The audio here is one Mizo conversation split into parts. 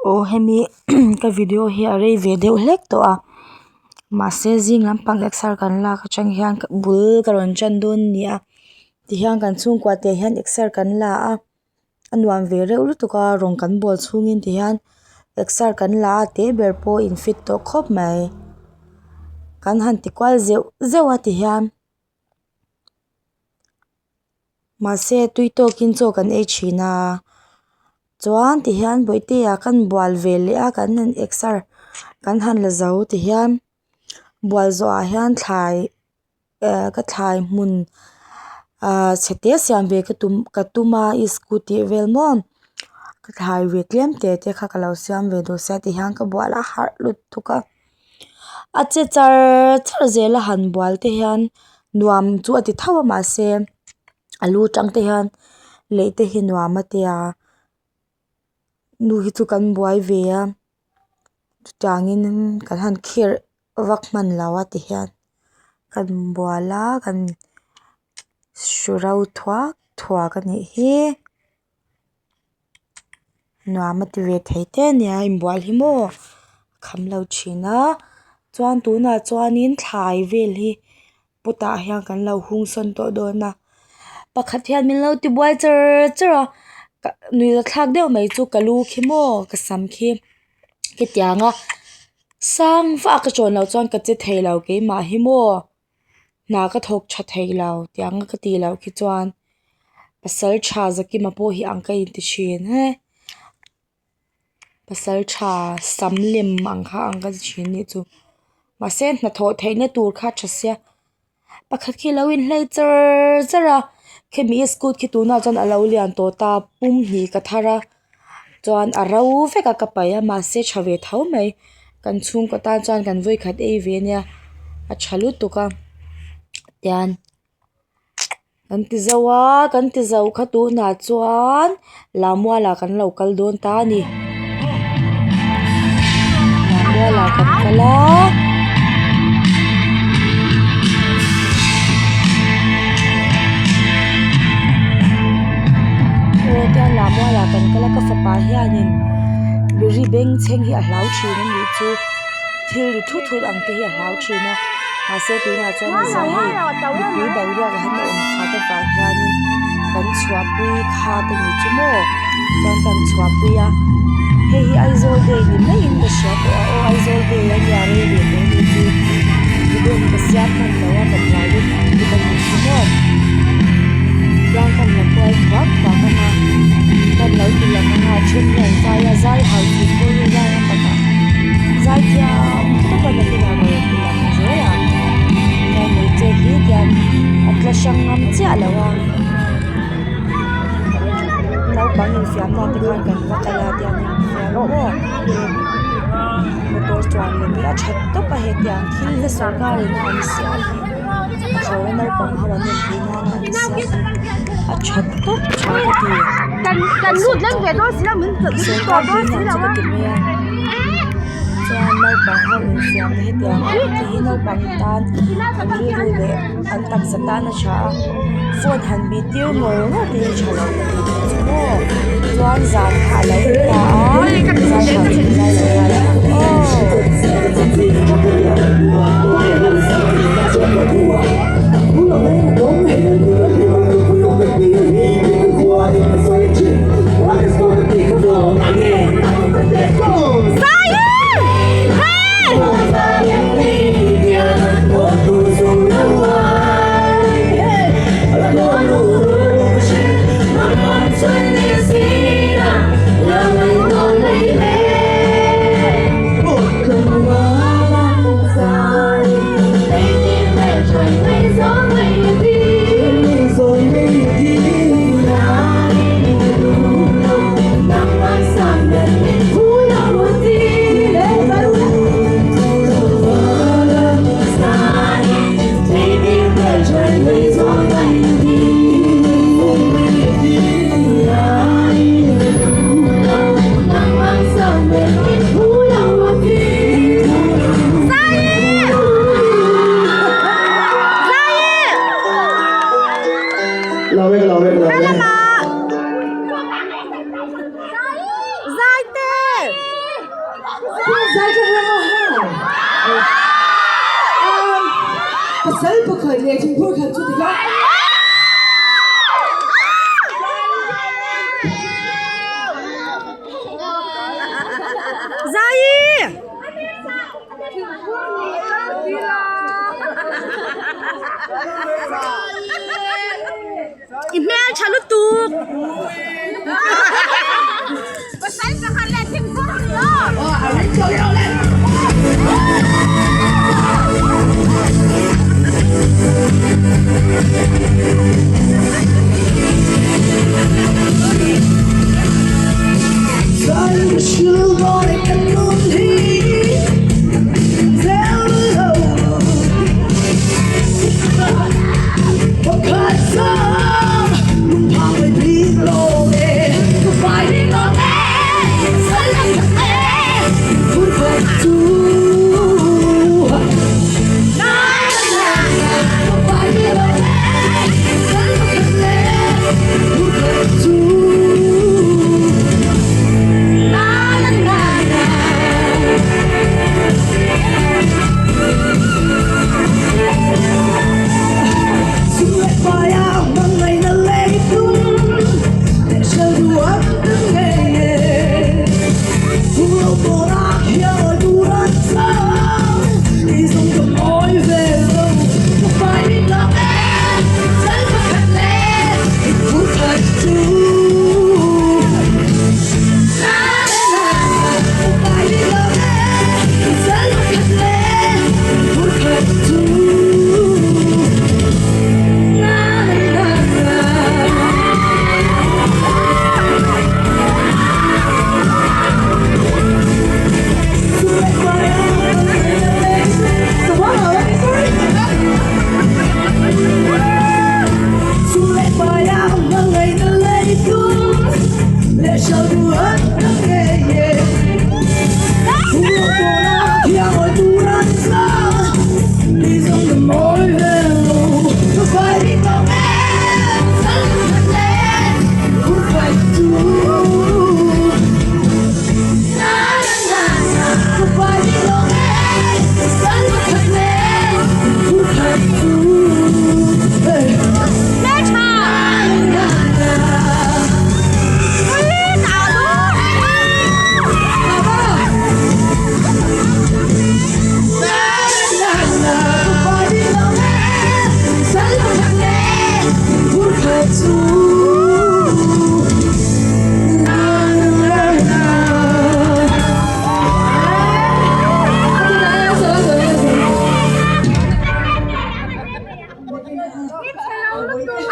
Aw hemi ka video hi a rei ve deuh hlek tawh a mahse zing lampang exer kan lak atang hian bul ka rawn tan dawn a ni a tihian kan chhungkua te hian exer kan la a a nuam ve reuh lutuk a rawng kan bawl chhungin tihian exer kan la a te ber pawh in fit tawh khawp mai kan han ti kual zeuh zeuh a tihian. Mahse tui tawkin chaw kan ei thin a chuan tihian bawihtea kan bual ve leh a kan han exer kan han la zo tihian bual zawhah hian thlai ehh ka thlai hmun ahh chhe te siam ve ka tum ka tum a scooty vel maw ka thlai ve tlem te te kha ka lo siam ve duh sia tihian ka bual a harh lutuk a. A che char char zel a han bual te hian nuam chu a ti tho a mahse a lu tang te hian leih te hi nuam a tia nu hi chu kan buai ve a chutiangin kan han khirh vak hman lo a ti hian kan bual a kan su ro thuak thuak a nih hi. Nuam a ti ve thei te ania inbual hi maw a kham lo thin a chuan tunah chuanin thlai vel hi pot ah hian kan lo hung sawn tawh dawn a pakhat hian min lo ti buai char char a nuih zathlak deuh mai chu ka lu khi maw ka sam khi hetiang a sang vak a chawn loh chuan ka che thei lo keimah hi maw. Hna ka thawk tha thei lo tiang a ka tih loh khi chuan pasal tha Zakima pawh hi ang ka inti thin e pasal tha sam lem ang kha ang ka ti thin anih chu mahse hnathawh theihna tur kha a tha sia pakhat khi a lo inhlei char char a khemi iskut khi tunah chuan a lo lian tawh ta pum hnih ka thar a. Chuan a ro vek a ka paih a mahse tha ve tho mai kan chhungkaw tan chuan kan vawikhat ei ve ania a tha lutuk a tian kan ti zo a kan ti zo kha tunah chuan Lamualah kan lo kal dawn ta a ni Lamualah kan kal a. Aw tian lah mualah kan kal a ka fapa hianin ri bengchheng hi a hlau thin a nih chu thil ri thut thut ang te hi a hlau thin a mahse tunah chuan a zia hei mipui boruak ah hian a awm khat avang hianin kan chhuahpui khat a nih chu maw chuan kan chhuahpui a hei hi Aizawl day ni maiin ka hria tawh a aw Aizawl day a nia rei ve tawh a nih chu video hi ka siam hman lo a ka buai lutuk a nih chu maw chuan kan la kual thuak thuak ang a kan lo ti lang ang a then hi an zai a zai hau tih pawh hi zai a pakhat zai thiam tawp a nakinah ka rawn ti lang zel ang chuan hmeichhe hi tian a tla hrang ngam chiah lo a naupang infiamna te khan kan va kal a tiang a infiam maw motor chuan lem hi a that tawp a hetiang thil hi sawrkar in a an siam hi a thlawna naupang ho an en theih nan a an siam hi a tha tawp tha ka ti sawrkar hi nuam chu ka ti mai a chuan naupang ho infiam na hetiang ang te hi naupang tan an rilru leh an taksa tan a tha a phone han bih tir ngawr ngawr te hi a tha lo ka ti tih chu maw chuan zan kha a lo ni ta a zai hah chu zai lo nghal ang aw. Pasal pakhat leh thingphur khat chu tikha. Zaii! I hmel tha lutuk.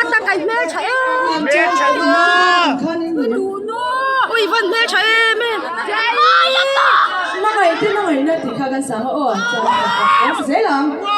A tak a hmel tha em ui van hmel tha em em Hmangaih te hmangaihna tih kha kan sang a aw chuan kan sa zel ang.